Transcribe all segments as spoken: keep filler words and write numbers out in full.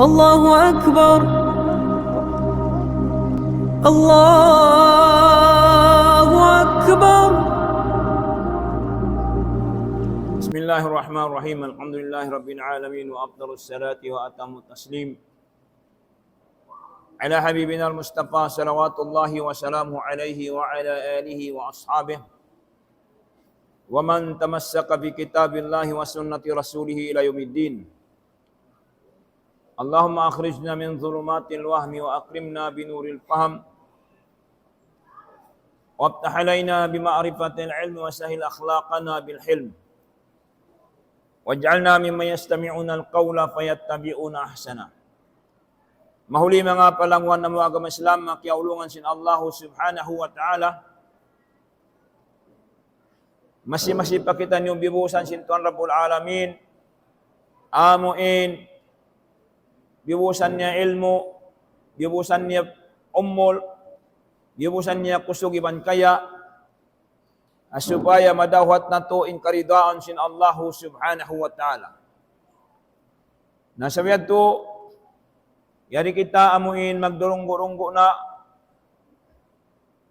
الله أكبر. الله أكبر. بسم الله الرحمن الرحيم. الحمد لله رب العالمين، وأفضل الصلاة وأتم التسليم على حبيبنا المصطفى صلوات الله وسلامه عليه وعلى آله وأصحابه ومن تمسك بكتاب الله وسنة رسوله إلى يوم الدين. اللهم أخرجنا من ظلمات الوهم وأكرمنا بنور الفهم وافتح علينا بمعرفة العلم وسهل أخلاقنا بالحلم واجعلنا ممن يستمعون القول فيتبعون أحسنه. Mahuli manga palangwan namu' agama Islam, manga kiyaulungan sin Allahu Subhanahu wa Ta'ala. Masi-masi pa kitaniyu bibusan sin Tuhan Rabbul Alamin. Amu in bibusan niya ilmu', bibusan niya umul, bibusan niya kusug iban kaya, supaya madawhat natu' in karidaan sin Allahu Subhanahu wa Ta'ala. Na sa biya' yadtu, yari kita amu in magdurunggu-runggu na,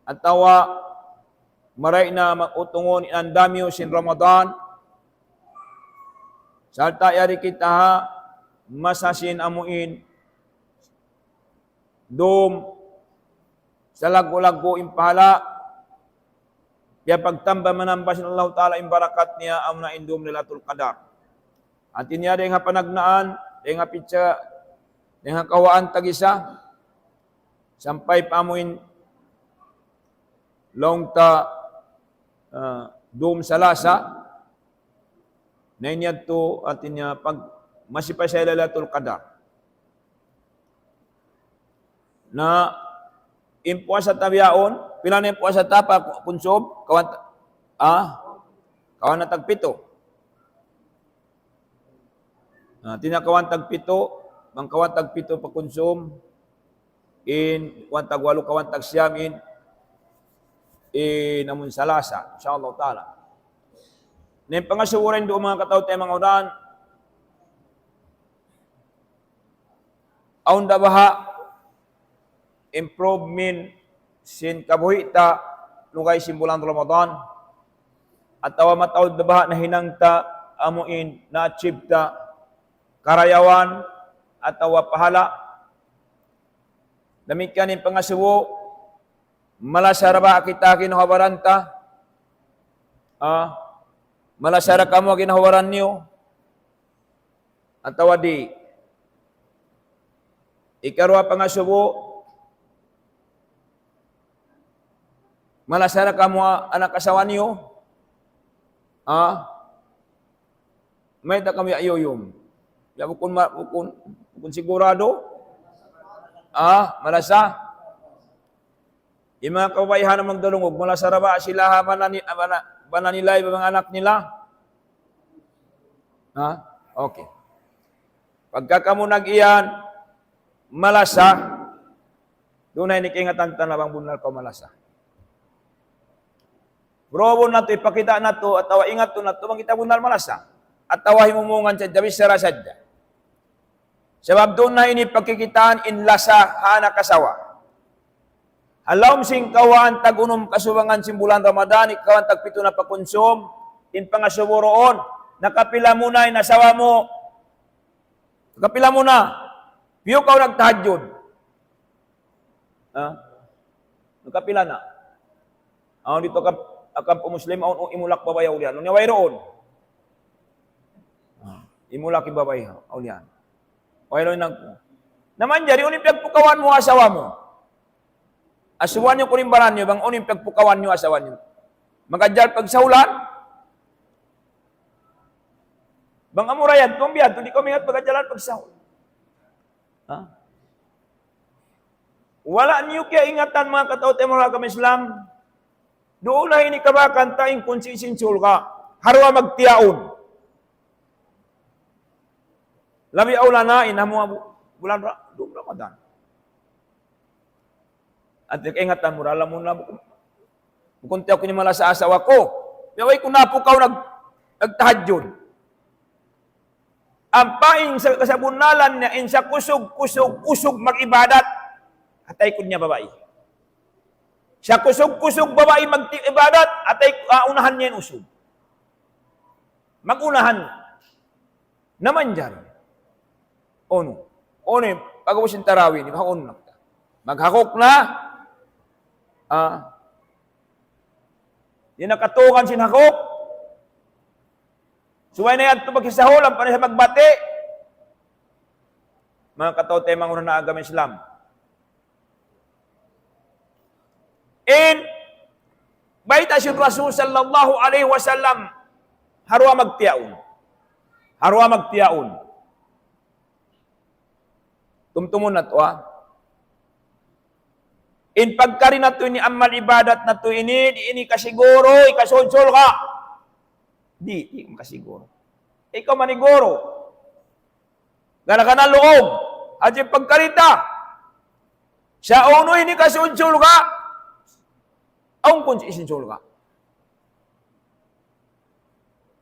atawa maray na mag-utungun in andamiyu sin Ramadan, sarta' yari kita ha masa sin amu in dum salaggu'-laggu' in pahala', piyagtamba-manamba sin Allahu Ta'ala in barakat niya, amuna in dum Lailatul Qadar. Hati niya dayn ha panagnaan, dayn ha pitsa, dayn ha kawaan tag-isa, sampay pa amu in laung ta, ah, dum Salasa, na in yadtu, hati niya, pag masi pa siya Lailatul Qadar. Na in puasa ta bihaun, pila na in puasa ta pa kunsum, kawan ta, ah, kawan na tagpitu. Na, hati niya kawan tagpitu, bang kawan tagpitu pa kunsum, in kawan tagwalu, kawan tagsiyam in, in amun Salasa, insya Allah Ta'ala. Na in pangasubu dayn duun manga kataw-taymanghuran, awn da baha' improvement sin kabuhi' ta lugay sin bulan Ramadan, atawa mataud da baha' nahinang ta amu in na-achieve ta karayawan atawa pahala'. Damikkiyan in pangasubu, malasa ra ba kita kinahubaran ta? Ah, malasa ra kamu kinahubaran niyu? Atawa di'? Ikaruwa pangasubu, malasa ra kamu anak asawa niyu? Ah? Mayta' kamu ya yuyum? Ya bukun ma-, bukun, bukun sigurado? Ah, malasa? In manga kababaihan magdulungug, malasa ra ba sila ha manani-, mana-, mananilay ba manga anak nila? Ha? Okay. Pagka kamu nag-iyan, malasa, duun na ini kaingatan ta na bang bunnal kaw malasa. Probun natu', ipakita' natu', atawa ingatun natu', bang kita bunnal malasa. Atawa himumungan sadja, bichara sadja. Sabab duun na ini pagkikitaan in lasa ha anak asawa. Ha lawm sin kawhaan tag-unum kasubangan sin bulan Ramadan, in kawhaan tagpitu na pa kunsum, in pangasubu duun, nakapila mu na in asawa mu? Nakapila mu na? Piyu kaw nagtahajjud? Ha? Nakapila na? Awn didtu ha kamp-, ha kampo Muslim, awn, awn imulak babai, awn yan. Awn yan, wayruun. Ha, imulak in babai, awn yan. Wayruun nag-, na manjari, unu in piyagpukawan mu asawa mu? Asubuhan niyu kunu' in baran niyu, bang unu in piyagpukawan niyu asawa niyu. Mag-ajal pagsahulan? Bang amura yan, tumbiya, tu di' kaw maingat mag-ajalan pagsahul. Ha? Wala' niyu kiyaingatan manga kataw-taymanghuran agama Islam. Duun na ini kabakan ta in kunsi sin surga'. Ha duwa magtiyaun. Labi awla na in amu abu-, bulan Ra-, dum Ramadan. Hati kaingatan mu ra, lamun na bukun, bukun tiyaun ku ini malasa asawa ku. Biya' way ku napukaw nag-, nagtahajjud. Ampa in sa-, kasabunnalan niya, in sa kusug-kusug, usug mag-ibadat, ha taykud niya babai. Sa kusug-kusug babai mag-ibadat, ha tay-, ah, unahan niya in usug. Mag-unahan. Na manjari. Unu? Unu in pag-ubus sin tarawih ini, ha unu na kita? Maghakuk na. Ah. Di' na katukan sin hakuk. Subay na yadtu pagsahul, ampa na siya magbati'. Manga kataw-taymanghuran ha agama Islam. In bayta' sin Rasul sallallahu alayhi wasallam, ha duwa magtiyaun. Ha duwa magtiyaun. Tumtumun natu', ha. In pagkari natu' ini, amal ibadat natu' ini, di' ini kasiguru hikasud surga'. Di', di' kasiguru. Ikaw maniguru. Gara-gara luug. Hati pagkari ta. Sa' unu in hikasud surga'? Awn kunsi' sin surga'.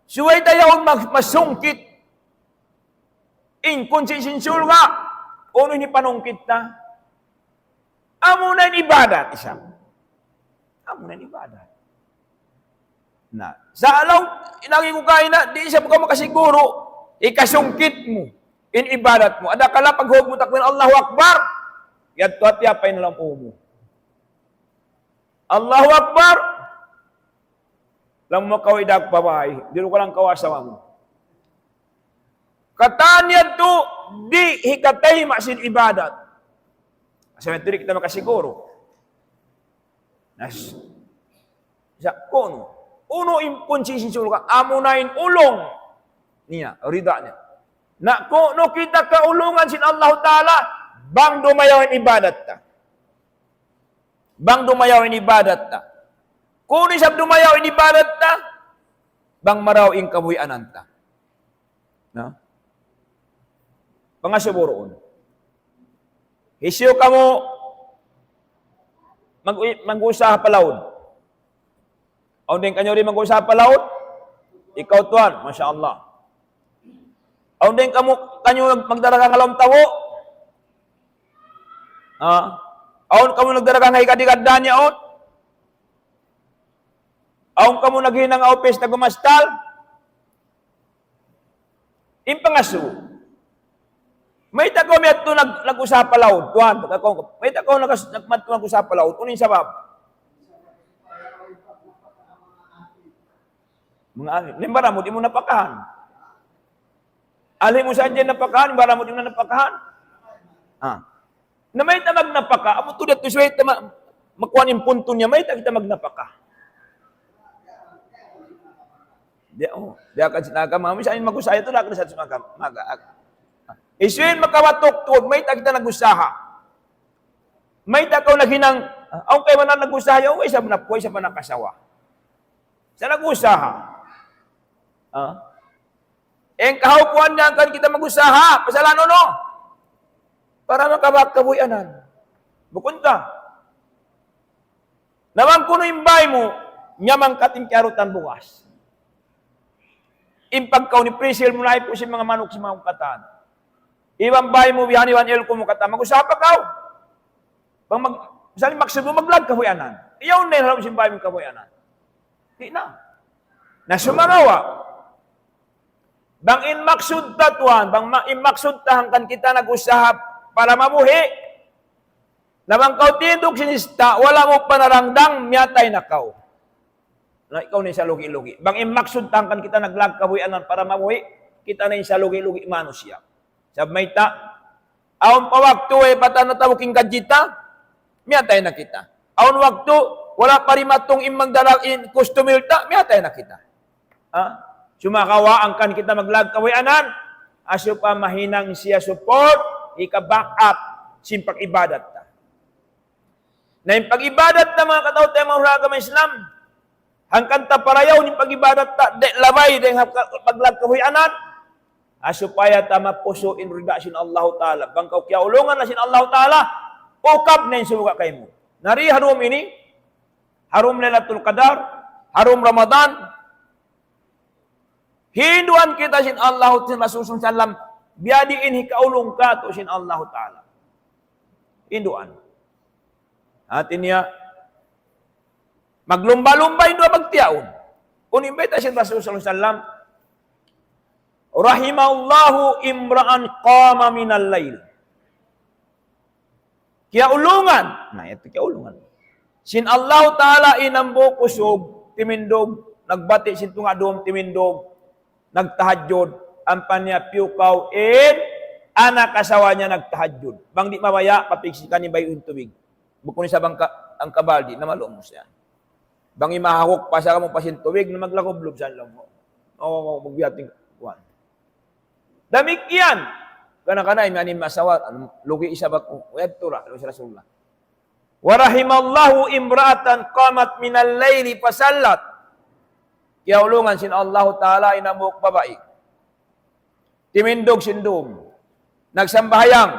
Subay ta yaun mag-, masungkit. In kunsi' sin surga'. Unu in hipanungkit ta? Amuna in ibadat isab. Amuna in ibadat. Na, sa' laung, in agi ku kaina, di' isab kaw makasiguru, hikasungkit mu in ibadat mu. Adakala paghug mu takbir, Allahu Akbar, yadtu hati apa in ha lawm ū mu. Allahu Akbar. Laung mu kaw, idag babai, di' ku lang kaw asawa mu. Katan yadtu, di' hikatayma' sin ibadat. Sa' yadtu di' kita makasiguru. Nas. Sa' kunu', unu in kunsi sin surga', amuna in ulung niya, rida niya. Na kunu' kita kaulungan sin Allahu Ta'ala, bang dumayaw in ibadat ta. Bang dumayaw in ibadat ta. Kunu' isab dumayaw in ibadat ta, bang marayaw in kabuhianan ta. Na? Pangasubu duun. Hisiyu kamu mag-, mag-usaha pa laud? Awn dayn kaniyu di' mag-usaha pa laud? Ikaw tuwan, masha Allah. Awn dayn kamu, kaniyu mag-, magdaragang ha lawm tabu'? Ha? Awn kamu nagdaragang ha higad-higad dān yaun? Awn kamu naghinang ha upis, nagmamastal? In pangasubu. Mayta' kaw miyadtu nag-, nag-usaha pa laud, tuwan, pagka kaw, mayta' kaw nag-, nag-, madtu nag-usaha pa laud, unu in sabab? Manga ahli. Na in baran mu, di' mu napakahan. Ahli mu sadja in napakahan, in baran mu di' mu na napakahan. Ah. Na mayta' magnapaka, amu tuud yadtu subay ta ma-, makuha in puntu niya, mayta' kita magnapaka. Di', oh, di' ka sinaga, mami, sa' in mag-usaha yadtu, di' ka sa' sinaga, maga, ag-, isuin makawatuk tuud, mayta' kita nag-usaha. Mayta' kaw naghinang, ah, awn kaibanan nag-usaha, yaun, way isab na, way isab nakasawa. Sa' nag-usaha. Ah? In kahawpuan niya kan kita mag-usaha, pasal unu? Para makabak kabuhianan. Bukun ta. Na bang kunu' in bāy mu, nyamang kating kiyarutan bugas. In pagkaun, iprisil mu na ipu sin manga manuk sin manga katan. Iban bāy mu bihan, iban ilku mu katan, mag-usaha pa kaw. Bang mag-, misalnya maksud mu maglag kabuhianan. Iyaun na in ha lawm sin bāy mu kabuhianan. Di' na. Na sumagawa'. Bang in maksud ta tuwan, bang ma-, in maksud ta hangkan kita nag-usaha para mabuhi', na bang kaw tindug sin ista', wala' mu pa narangdang, miyatay na kaw. Na ikaw na in salugi-lugi. Bang in maksud ta hangkan kita naglag kabuhianan para mabuhi', kita na in salugi-lugi manusiya'. Sabab mayta', awn pa waktu way pa ta natabuk in gaji ta, miyatay na kita. Awn waktu, wala' pa dimatung in magdara in customer ta, miyatay na kita. Ha? Sumagawa' hangkan kita maglag kabuhianan, asupa mahinang siya support, hika-back up, sin pag-ibadat ta. Na in pag-ibadat ta, manga kataw-taymanghuran ha agama Islam, hangkan ta parayawun in pag-ibadat ta, di' labay dayn ha ka-, paglag kabuhianan, ha supaya ta mapusu' in rida sin Allahu Ta'ala. Bang kaw kiyaulungan na sin Allahu Ta'ala, ukab na in surga' kaymu. Na di ha dum ini, ha dum Laylatul Qadar, ha dum Ramadan, Hinduan kita sin Allah, sin Rasul sallallahu alayhi wasallam, biyadiin hikaulung katu' sin Allah Ta'ala. Hinduan. Hati niya, maglumba-lumba in duwa magtiyaun. Unu in bayta' sin Rasul sallallahu alayhi wasallam, "Rahimallahu imra'an qama minal layl." Kiyaulungan. Na, yadtu kiyaulungan. Sin Allahu Ta'ala in hambuuk usug, timindug, nagbati' sin tunga' dum, timindug, nagtahajjud, ampa niya piyukaw in anak asawa niya nagtahajjud. Bang di' mabaya', papiksikan in bayu' in tubig. Bukun isab hangka, hangka baldi', na malumus yan. Bang imahakuk, pasaka mu pa sin tubig, na maglakub-lub sa' laung mu. O, magbiyating, kuwan. Damikkiyan. Kana-kana, imiyan in masawa, anu, lugi isab aku. Yadtu ra, laung sin Rasulullah. "Wa rahimallahu imra'atan qamat minal layli fasallat." Kiyaulungan sin Allahu Ta'ala in hambuuk babai. Timindug sin dum. Nagsambahayang.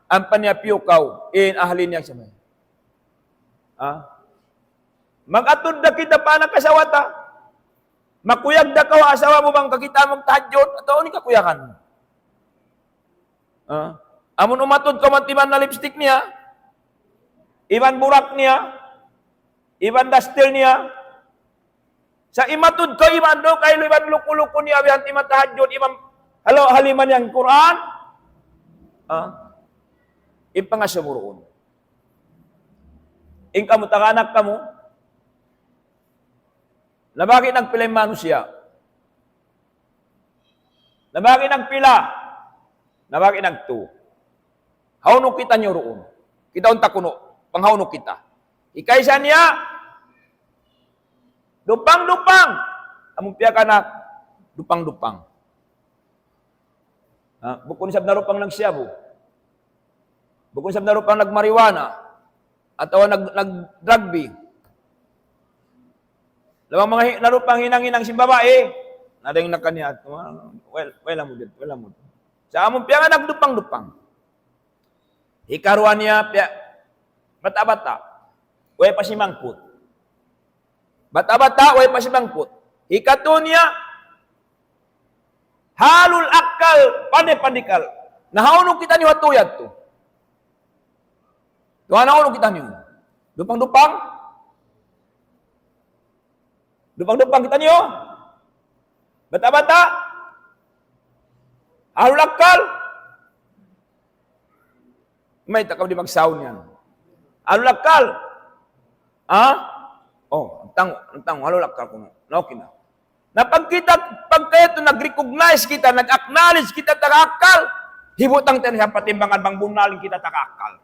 Ampa niya piyukaw. In ahli niya sambahayang. Ha? Mag-atud da kita pa anak asawa ta. Makuyag da kaw ha asawa mu bang kakita' magtahajjud. Atawa unu in kakuyagan mu. Ha? Amun umatud kaw man iban na lipstick niya, iban burak niya, iban dastil niya, sa' imatud kaw iban du kailu iban luku-luku niya, bihan ti matahajjud, iban halaw-haliman niya in Qur'an, ha? In pangasubu duun. In kamu, taga anak kamu, nabagi' nagpila in manusiya'. Nabagi' nagpila. Nabagi' nagtu. Hawnu kitaniyu duun? Kitaun ta kunu', panghawnu kita. Hikaisa niya, dupang-dupang. Amu piyag-anak, dupang-dupang. Ha, bukun isab narupang nagshabu. Bukun isab narupang nagmarijuana. Atawa nag-, nag-drugby. Laung manga hi-, narupang hinang-hinang sin babai. Nadayn na kaniya, well, well, amu din, well, amu din. Sa' amu piyag-anak dupang-dupang. Hikaruwa niya, piya-, bata'-bata'. Way pa simangput. Bata'-bata', way pa simangput. Hikatu niya, ahlul akkal, pandai-pandikal. Na hawnu kitaniyu ha tau yadtu? Tuwan, hawnu kitaniyu? Dupang-dupang? Dupang-dupang kitaniyu? Bata'-bata'? Ahlul akkal? Mayta' kaw di' magsaun yan? Ahlul akkal? Ha? O, tangu, tangu, ahlul akkal kunu'. Na, okay na. Na pag kita, pagka yadtu nag-recognize kita, nag-acknowledge kita taga akkal, hibutang ta yan ha patimbangan bang bunnal kita taga akkal.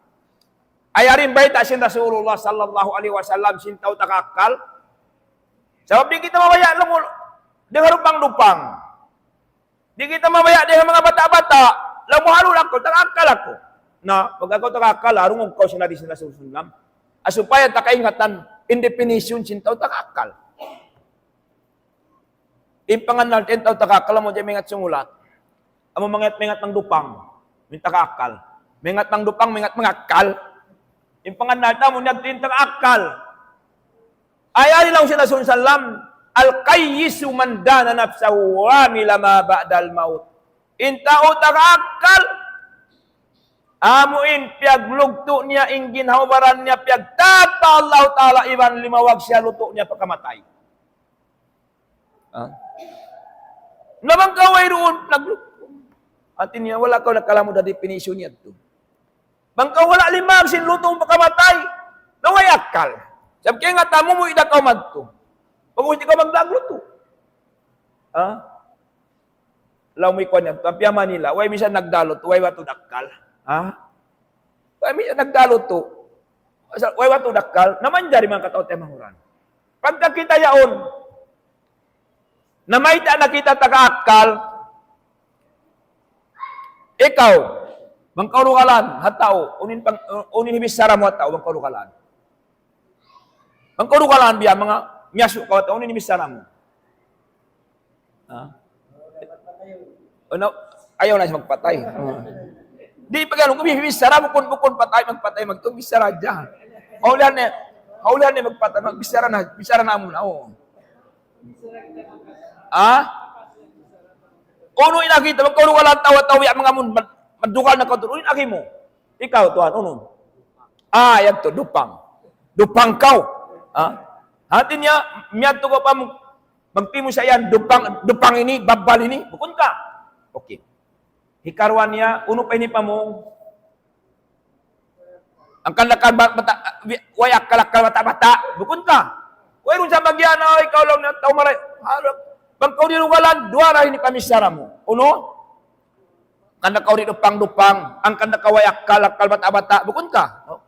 Ay, yari in bayta' sin Rasulullah sallallahu alayhi wasallam sin tau taga akkal. Sabab di' kita mabaya' laung mu, dayn ha dupang-dupang. Di' kita mabaya' dayn ha manga bata'-bata'. Laung mu, ahlul akkal, taga akkal aku. Na, pag kaw taga akkal, harungug kaw sin hadis sin Rasul sallallahu alayhi wasallam. Ah, supaya ta kaingatan in definition sin tau taga akkal. In pangannal ta in tau taga akkal, amu di' maingat sumulat. Amu maingat, maingat mangdupang, in taga akkal. Maingat mangdupang, maingat mangakkal. In pangannal ta amu niya in taga akkal. Ay, yari laung sin Rasul sallam, "Al-kayyisu man dana nafsahu wa amila ma ba'dal maut." In tau taga akkal, amu in piyaglugtu' niya in ginhawa-baran niya, piyagtaat pa Allah Ta'ala iban limawag siya lutu' niya pagkamatay. Ha? Na bang kaw wayruun, naglutu'. Hati niya, wala' kaw nakalamud ha definition niya yadtu. Bang kaw wala' limawag sin lutu' pagkamatay, na way akkal. Sabab kaingatan mu, muwi' da kaw madtu. Pag-uwi' kaw maglutu'. Ha? Laung mu ikuan yan, tapi ha Manila, way misan nagdalutu', way watu' dakkal. Ha? Way misan nagdalutu'. Asal, way watu' dakkal, na manjari manga kataw-taymanghuran. Pagka kita yaun, na mayta' na kita taga akkal, ikaw, bang kaw dugalan ha tau, unu in pang-, unu in hibichara mu ha tau, bang kaw dugalan. Bang kaw dugalan biya' manga miyasu' kaw ha tau, unu in hibichara mu? Ha? Unu, ayaw na siya magpatay. Di' pa ganu, kung bichara, bukun, bukun patay, magpatay, magtu, bichara hadja. Maulihan na, maulihan na magpatay, magbichara na, bichara na muna, o. Ha? Unu in agi ta, magkarugalan tau-tau ya mangamun, mad-, madugal na kaw tu. Unu in agi mu? Ikaw, tuwan, unu? Ah, yan tu, dupang. Dupang kaw. Ha? Hati niya, miyadtu kaw pa mu, magtimu sa yan, dupang, dupang ini, babbal ini, bukun ka. Okay. Hikaruwa niya, unu pa ini pa mu? Hangkan da kan ba-, bata-, wi-, way akkal-akkal bata'-bata', bukun ka. Wayruun sa magiyan, ay, ikaw laung niya, tau maray. Harap. Bang kaw dirugalan, duwa ra ini pamichara mu. Unu? Hangkan da kaw di' dupang-dupang, hangkan da kaw way akkal-akkal bata'-bata', bukun ka. No?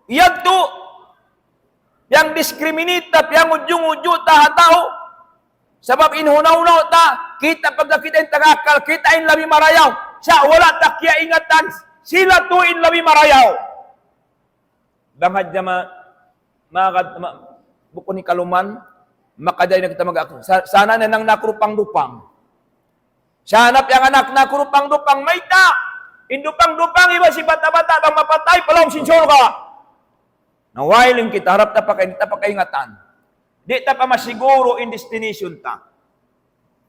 Yadtu, piyangdiskriminita, piyangudju'-ngudju' ta ha tau. Sabab in hunaw-hunaw ta, kita pagka kita in taga akkal, kita in labi marayaw. Sa' wala' ta kiyaingatan, sila tuud in labi marayaw. Bang hadja ma-, magad-, ma-, bukun hikaluman, makajari na kita mag-, sa-, sana na nang nakurupang-dupang. Siya na piyanganak na kurupang-dupang mayta'. In dupang-dupang iban sin bata'-bata' bang mapatay pa lawm sin surga'. Na way lang kita harap ta pa kay-, ta pa kaingatan. Di' ta pa masiguru in destination ta.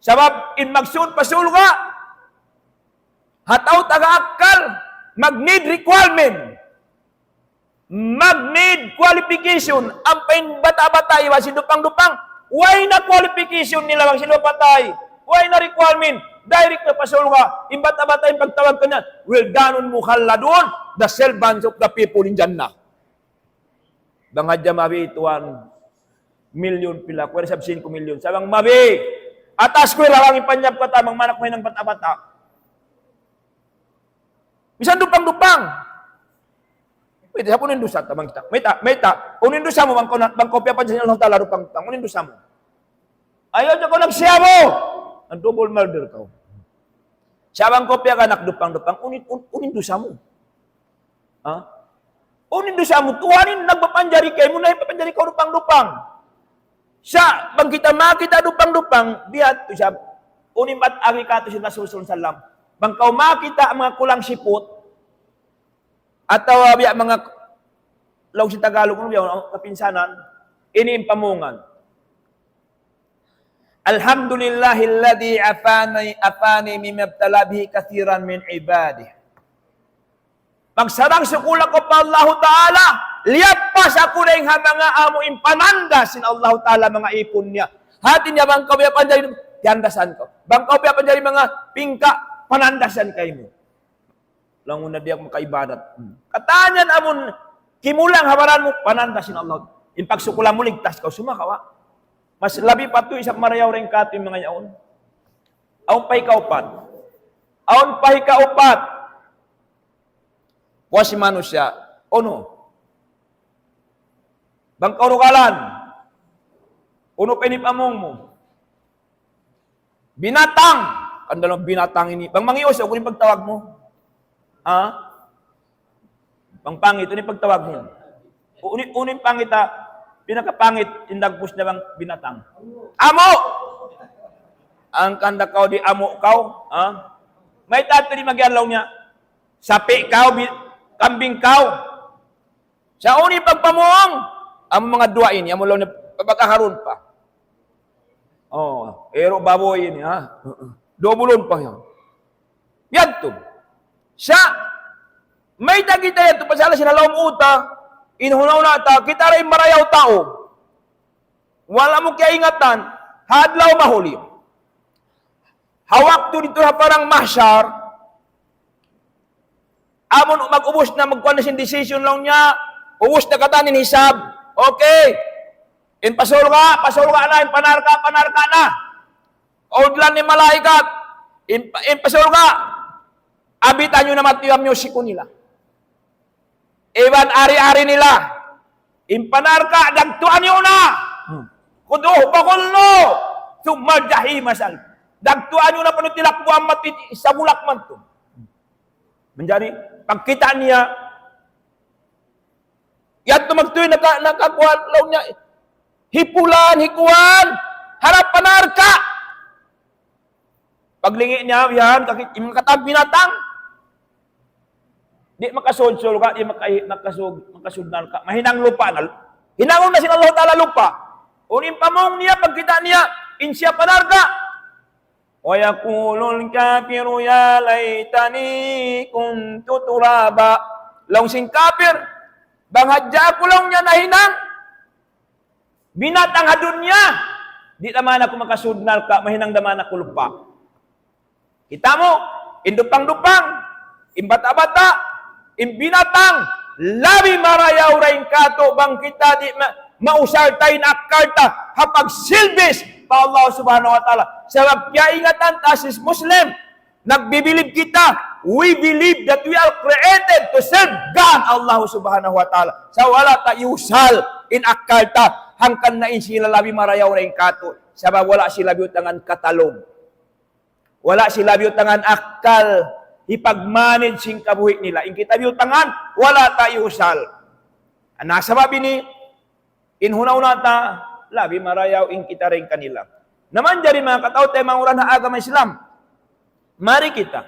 Sabab in magsud pa surga', ha tau taga akkal, mag-need requirement. Mag-need qualification, ampa in bata'-bata' iban sin dupang-dupang, way na qualification nila bang sila patay, way na requirement, direct na pa surga', in bata'-bata' in pagtawag kaniya, wildanun mukhalladun, the servants of the people in Jannah. Bang hadja mabi tuwan, milyon pila, kuwera sab singko milyon, sa' bang mabi, atas kuwera bang ipanyap kata, bang manak mahinang bata'-bata'. Misan dupang-dupang. Mayta', unu in dusa ta, bang kita. Mayta', mayta', unu in dusa mu, bang kaw na, bang kaw piyapanjari sin Allahu Ta'ala dupang-dupang, unu in dusa mu? Ayaw na kaw nagsiyabu. Nag-double murder kaw. Sa' bang kaw piyaganak dupang-dupang, unu in, un-, unu in dusa mu? Ha? Unu in dusa mu? Tuhan in nagpapanjari kaymu, na hipapanjari kaw dupang-dupang. Sa' bang kita makakita' dupang-dupang, biya' tu siya. Unu in bat agi katu' sin Rasul sallallahu alayhi wasallam. Bang kaw makakita' manga kulang siput, atawa biya' manga, laung sin Tagalog, unu biya', kapinsanan, ini in pamungan. الحمد لله الذي عافاني، عافاني مما ابتلى به كثيرا من عباده. Magsarang-sukul aku pa Allahu Ta'ala, liyappas aku dayn ha manga amu in pananda' sin Allahu Ta'ala manga īpun niya. Hati niya bang kaw biya' panjari, tiyandasan kaw. Bang kaw biya' panjari manga pingka', panandasan kaymu. Laung mu na di' aku makaibadat. Hmm. Katan yan amun kimulang ha baran mu, pananda' sin Allah. In pagsukulan mu ligtas kaw, sumagawa'. Mas labi pa tu isab marayaw dayn katu' in manga yaun. Awn pa hikaupat. Awn pa hikaupat. Puas sin manusiya'. Unu? Bang kaw rugalan. Unu pa ini pamung mu? Binatang. Kan dalam binatang ini. Bang mangi' usa', unu in pagtawag mu? Ha? Bang pangit, unu in pagtawag mu? Unu, unu in pangit ha? Pinakapangit, in dagpus niya bang binatang. Amu'! Hangkan da kaw di' amu' kaw, ha? Mayta' tuud di' magiyan laung niya. Sapi' kaw, bi-, kambing kaw. Sa' unu in pagpamung, amu manga duwa ini, amu laung niya pag-akarun pa. Oh, ero baboy ini, ha? Dubulun pa yan. Yadtu. Sa', mayta' kita yadtu, pasal sin ha lawm uta, in huna-huna ta, kita ra in marayaw tau. Wala' mu kiyaingatan, ha adlaw mahuli. Ha waktu didtu ha parang mahsyar, amun mag-ubus na, magkuan na sin decision laung niya, ubus na katan in hisab. Okay. In pa surga', pa surga' na, in pa narka', pa narka' na. Udlan in malaikat, in, in pa surga', abitan niyu na mati in musiku nila. Iban ari-ari nila. In pa narka', dagtuan niyu na. Hmm. خذوه فغلوه ثم الجحيم صلوه. Dagtuan niyu na panu tilakbuan mati, sabulak man tu. Manjari, pagkita' niya, yadtu magtuy naka-, nakakuan, laung niya, hi pulan, hi kuan, harap pa narka'. Paglingi' niya, yan, kaki-, in katan binatang. Di' makasud surga', di' maka-, makasud, makasud narka'. Mahinang lupa' na. Hinangun na sin Allah Ta'ala lupa'. Unu in pamung niya, pagkita' niya, in siya pa narka'. ويقول الكافر يا ليتني كنت ترابا. Laung sin kapir, bang hadja aku laung niya nahinang binatang ha dunya, di' da man aku makasud narka', mahinang da man aku lupa'. Kita' mu, in dupang-dupang, in bata'-bata', in binatang, labi marayaw dayn kātu' bang kita di' ma-, mausal ta in akkal ta ha pagsilbi pa Allah Subhanahu wa Ta'ala. Sabab kiyaingatan ta as Muslim, nagbibilib kita, we believe that we are created to serve God, Allah Subhanahu wa Ta'ala. Sa' wala' ta iyusal in akkal ta, hangkan na in sila labi marayaw dayn kātu'. Sabab wala' sila biyutangan katalug. Wala' sila biyutangan akkal hipag-manage sin kabuhi' nila. In kita biyutangan, wala' ta iyusal. Na sabab ini, in huna-huna ta, labi marayaw in kita dayn kanila. Na manjari manga kataw-taymanghuran, manga kaibanan ha agama Islam. Mari kita.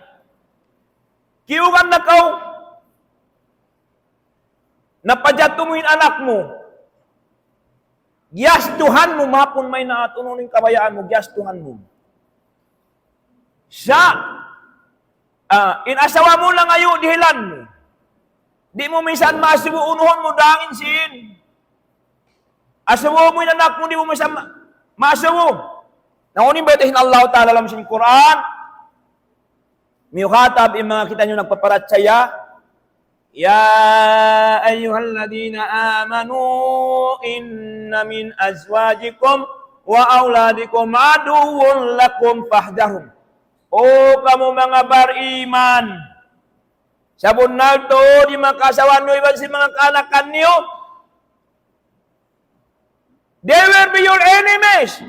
Kiyugan na kaw, napajatu mu in anak mu. Giyastuhan mu, mahapun mayan na unu in kabayaan mu, giyastuhan mu. Sa', ah, in asawa mu laung niyu dihilan mu. Di' mu minsan maasubu unuhun mu dangin sin. Asubu mu in anak mu, di' mu minsan ma-, maasubu. Na unu in bayta' sin Allah Ta'ala ha lawm sin Qur'an. Miyukhatab in manga kitaniyu nagpaparachaya. يا أيها الذين آمنوا إن من أزواجكم وأولادكم عدوا لكم فاحذروهم. O kamu manga bariman, sabunnal tuud in manga kaasawahan niyu iban sin manga kaanakan niyu, they will be your enemies.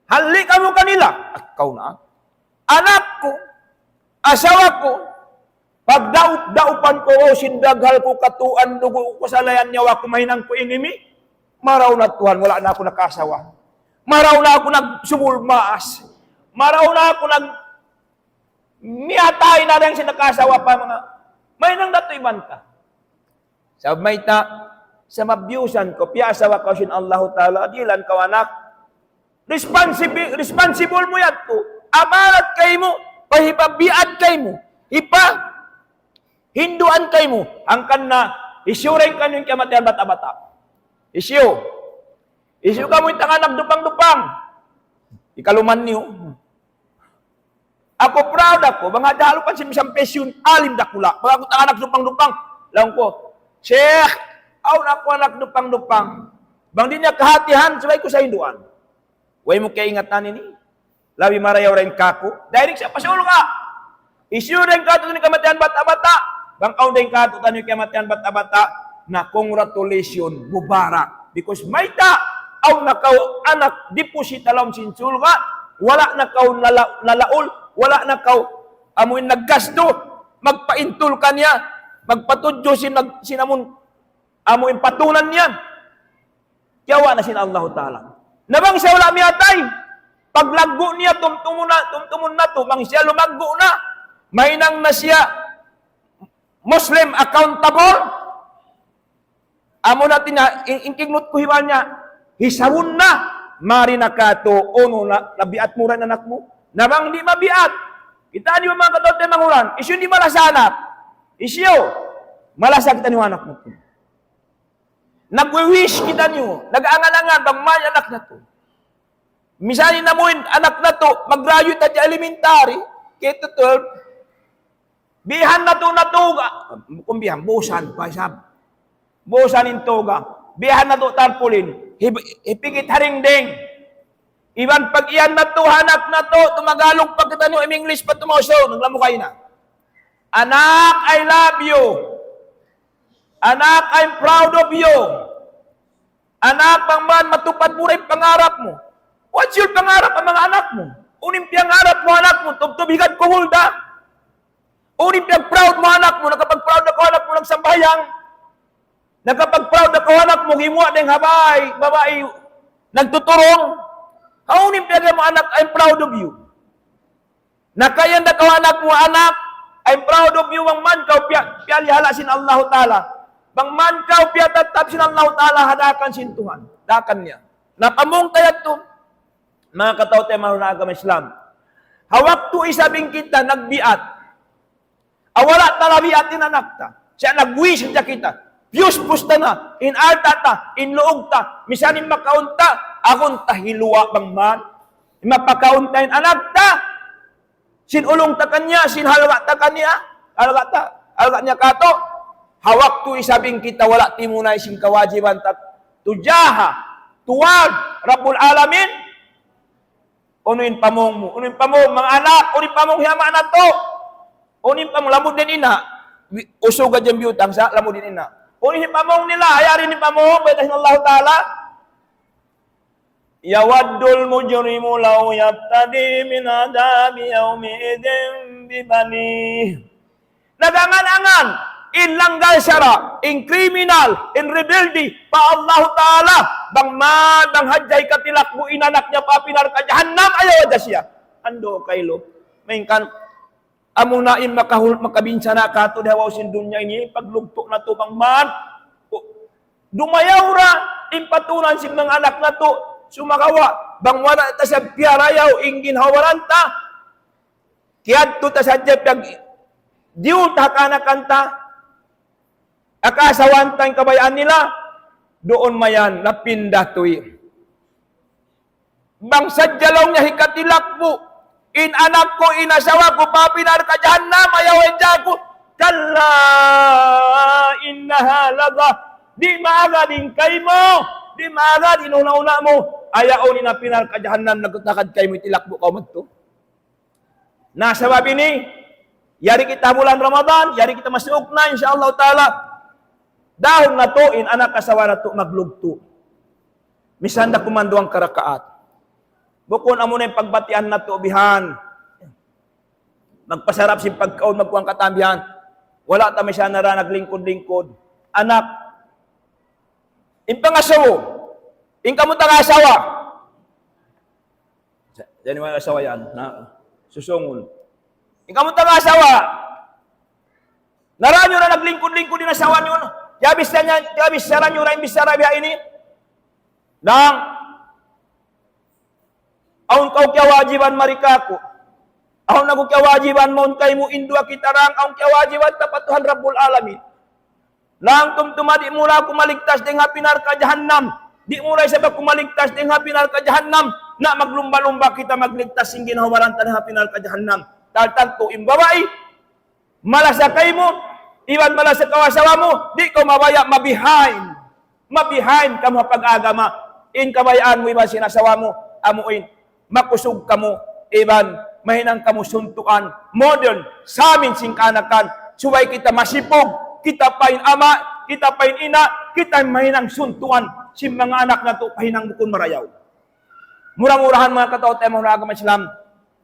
Halli' kamu kanila. Akaw na. Anak ku, asawa ku, pagdaup-daupan ku, aw sin daghal ku katuan, dugu' ku, kasalayan niya, wa ku mahinang ku enemy. Marayaw na Tuhan, wala' na aku nakaasawa. Marayaw na aku nagsubul maas. Marayaw na aku nag-, miyatay na dayn sin nakaasawa pa manga. Mahinang da tuud iban ta. Sabab mayta', sa' mabiyusan kaw, piyaasawa kaw sin Allahu Ta'ala, dihilan kaw anak. Responsibi-, responsible mu yadtu. Amanat kaymu, pa hipabiat kaymu, hipahinduan kaymu. Hangkan na, hisiyu dayn kaniyu in kiyamatayan bata'-bata'. Hisiyu. Hisiyu kamu in tanganak dupang-dupang. Ikaluman niyu. Aku proud aku, bang hadja ha lupa' sin misan pensyun, alim dakula'. Bang aku tanganak dupang-dupang, laung ku, "Sheikh, awn aku anak dupang-dupang. Bang di' niya kahatihan, subay ku sa hinduan." Way mu kaingatan ini? Labi marayaw dayn kāku'. Direct siya pa surga'. Hisiyu dayn kātu'niyu in kiyamatayan bata'-bata'. Bang awn dayn kātu'niyu kiyamatayan bata'-bata', na congratulations, mubarak. Because mayta', awn na kaw anak deposit ha lawm sin surga', wala' na kaw nala-, nalaul, wala' na kaw amuin naggastu, magpaintul kaniya, magpatudju sin nag-, sin amun, amuin patunan niya. Kiyawa' na sin Allahu Ta'ala. Na bang siya wala' miyatay, paglaggu' niya, tumtumun na, tumtumun natu', bang siya lumaggu' na, mahinang na siya Muslim accountable. Amu na tina-, in, in kignut ku hiwal niya, hisabun na, mari na katu', unu na, nabiat mu ra in anak mu. Na bang di' mabiat, kita' niyu manga kataw-taymanghuran, hisiyu in di' malasa anak? Hisiyu, malasa kitaniyu anak mu. Nagwi-wish kitaniyu, nag-angan-angan, bang man anak natu'. Misan in amuin anak natu', mag-graduate na ha elementary, K to twelve, bihan natu' natuga. Kung bihan, busan, pa isab. Busan in tuga. Bihan natu' tarpaulin. Hib-, hipikit ha dingding. Iban pag-iyan natu' ha anak natu', tumagalog pa kitaniyu, im-English pa tumaw, so, naglamukay na. Anak, I love you. Anak, I'm proud of you. Anak, bang man matupad mu ra in pangarap mu. What's your pangarap ha manga anak mu? Unu in piyangarap mu ha anak mu, tubtub higad kuhul da. Unu in piyag-proud mu ha anak mu, nakapag-proud na kaw ha anak mu nagsambahayang. Nakapag-proud na kaw ha anak mu, gimuwa' dayn ha bay, babai, nagtuturung. Unu in piyag-, mu anak, I'm proud of you. Nakaiyan da kaw anak mu, anak, I'm proud of you, bang man kaw piya-, piyalihala sin Allahu Ta'ala. Bang man kaw piyatattap sin Allahu Ta'ala ha daakan sin Tuhan. Daakan niya. Na pamung ta yadtu. Manga kataw-taymanghuran ha agama Islam. Ha waktu isab in kita nagbiat, aw wala' ta na biat in anak ta. Siya nagwi sadja kita. Piyus-pus ta na. In alta' ta, in luug ta, misan in makaun ta, agun ta hiluwa' bang man. In mapakaun ta in anak ta, sin ulung ta kaniya, sin halga' ta kaniya, halga' ta, halga' niya kātu'. Ha waktu isab in kita wala' timunay sin kawajiban ta tujaha, toward Rabbul Alamin, unu in pamung mu? Unu in pamung, manga anak, unu in pamung hi ama' natu'? Unu in pamung, lamud in ina'? Wi-, usug hadja in biyutang sa', lamud in ina'. Unu in pamung nila? Yari in pamung, bayta' sin Allahu Ta'ala. يود المجرم لو يفتدي من عذاب يومئذ ببنيه. Nagangan-angan in langgal sara', in kriminal, in rebelde pa Allahu Ta'ala, bang man, bang hadja hikatilak mu in anak niya pa api narka' jahannam, ayaw hadja siya. Andu' kailu. Malayngkan, amuna in makahul-, makabinsana' kātu' di ha babaw sin dunya ini, paglugtu' natu' bang man. Dumayaw ra in paturan sin manga anak natu', sumagawa', bang wala' ta siya piyarayaw in ginhawa-baran ta, kiyadtu ta sadja piyag-, diyuta ha kaanakan ta, ha kaasawahan ta in kabayaan nila, duun mayan, napinda tuwi. Bang sadja laung niya hikatilak mu in anak ku, in asawa ku, pa api narka' jahannam, ayaw hadja aku. كلا إنها لظى. Di' maagad in kaymu, di' maagad in huna'-huna' mu. Ayaw in api narka' jahannam, nagtakad kaymu, itilak mu kaw madtu. Na sabab ini, yari kita bulan Ramadan, yari kita masuuk na, insya Allah Ta'ala. Dahun natu' in anak asawa natu' maglugtu'. Misan da kuman duwang karakaat. Bukun amuna in pagbatian natu' bihan. Magpasarap sin pagkaun, magkuwang katan bihan. Wala' ta misan na ra naglingkud-lingkud. Anak. In pangasubu. In kamu tanga asawa. Sa-, yan in manga asawa yan, na susungul. In kamu tanga asawa, nara niyu na naglingkud-lingkud in asawa niyu, no? Tiyabichara niya, tiyabichara niyu na in bichara biya' ini. Nang, awn kaw kiyawajiban mari kāku'. Awn aku kiyawajiban mawn kaymu in duwa kita ra, awn kiyawajiban ta pa Tuhan Rabbul Alamin. Nang tumtuma di' mu ra aku maligtas dayn ha api narka' jahannam. Di' mu ra isab aku maligtas dayn ha api narka' jahannam. Na maglumba-lumba kita magligtas sin ginhawa-baran ta dayn ha api narka' jahannam. Tantu in babai, malasa kaymu, iban malasa kaw asawa mu, di' kaw mabaya' ma-behind. Ma-behind kamu ha pag-agama. In kabayaan mu iban sin asawa mu, amu in makusug kamu, iban mahinang kamu suntuan, model, samin sin kaanakan, subay kita masipug, kita pa in ama', kita pa in ina', kita mahinang suntuan, sin manga anak natu' pahinang bukun marayaw. Mura-murahan manga kataw-taymanghuran ha agama Islam,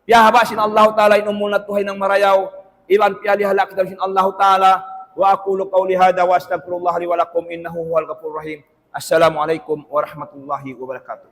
piyahaba' sin Allahu Ta'ala in umul natu' ha hinang marayaw, iban piyalihala' kita sin Allahu Ta'ala, وأقول قولي هذا وأستغفر الله لي ولكم إنه هو الغفور الرحيم. السلام عليكم ورحمة الله وبركاته.